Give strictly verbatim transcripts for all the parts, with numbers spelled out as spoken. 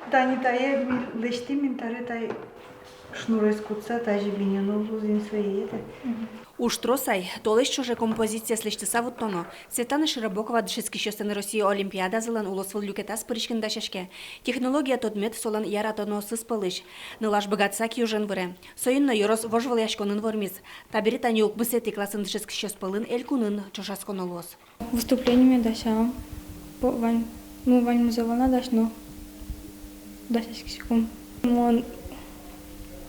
Тани тае ми лэсьтӥм, мин табере тае шнурез кутса, тазьы биньоно луоз ини сое, это. Уж трос ай, толэзь ӵоже композициез лэсьтыса вуттоно. Светлана Широбокова дышетскисьёслэн Россия олимпиадазылэн улосвыл люкетаз пыриськыны дасяське. Технология тодмет солэн яратоноосыз пӧлысь. Нылаш быгатыса киужен выре. Соин но ёрос вожвылъяськонын вормиз. Табере тани укмысэтӥ классын дышетскисьёс пӧлын элькунын ӵошатсконо луоз. Выступлениме дасям. По-, вань, ну, ваньмызэ вал на дась, но дасяськиськом. Мон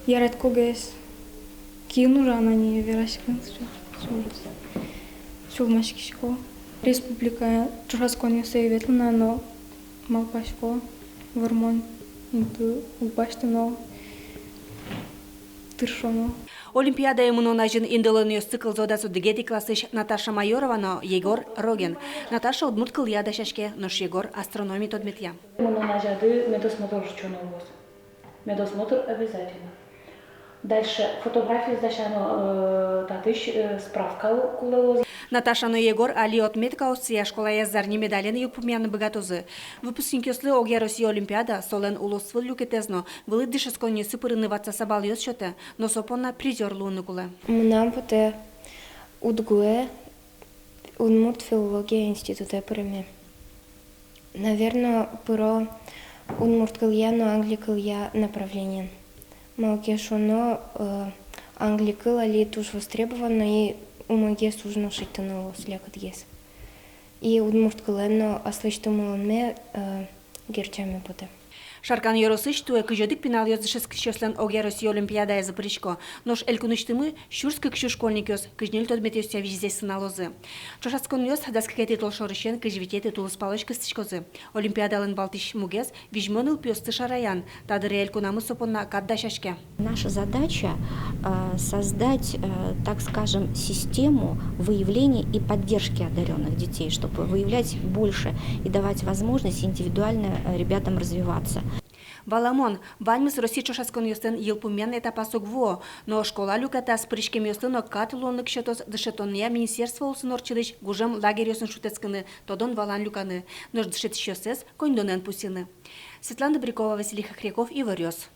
яратӥсько гес киын ужаны, а не вераськыны, сю-, сю-, сюлмаськисько. Республика ӵошатсконъёсы ӧй ветлы на, но малпасько, вормон инты уг басьты но, тыршоно. Олимпиадае мынон азьын индылонъёсты кылзо дас одӥгетӥ классысь Наташа Майорова но Егор Рогин. Наташа удмурт кылъя дасяське, нош Егор астрономи тодметъя. Мынон азяды медосмотр ортчоно луоз. Медосмотр обязательно. Дальше фотографиез дасяно, э, татысь, э, справка кулэ луоз. Наташа но Егор али отметкаоссыя школаяз зарни медален йылпумъяны быгатозы. Выпускникъёслы огъя Россия олимпиада, солэн улосвыл люкетэз но вылӥ дышетсконъёсы пырыны ватсаса балъёс сётэ, но со понна призёр луыны кулэ. Мынам потэ УдГУэ, Удмурт филология институтэ пыреме. Наверно, пыро удмурт кылъя но англи кылъя направлениен. Малы ке шуоно, э, англи кыл али туж востребовано, и умойгес уж но шедьтыны луоз лякытгес. И удмурт кылэн но аслэсьтым улонме, э, герӟаме потэ. Шаркан ёросысь туэ кызь одӥг пиналъёс дышетскисьёслэн огъя Россия олимпиадаязы пырисько. Нош элькунысьтымы сюрс кык сю школьникъёс кызь ньыль тодметъёсъя визьзэс сыналозы. Ӵошатсконъёс дас кыкетӥ толшорысен кызь витетӥ тулыспалозь кыстӥськозы. Олимпиадалэн валтӥсь мугез — визьмо нылпиосты шараян. Та дыре элькунамы со понна кат дасяське. Наша задача, э, создать, э, так скажем, систему выявления и поддержки одарённых детей, чтобы выявлять больше и давать возможность индивидуально, э, ребятам развиваться. Валамон, ваньмыз Россия ӵошатсконъёслэн йылпумъян этапаз уг вуо, но школа люкетаз пыриськемъёслы но кат луонлык сётоз дышетонъя министерство улсын ортчытӥсь гужем лагерьёсын шутэтскыны, тодон-валан люканы, нош дышетӥсьёссэс коньдонэн пусйыны. Светлана Добрякова, Василий Хохряков, «Иворъёс».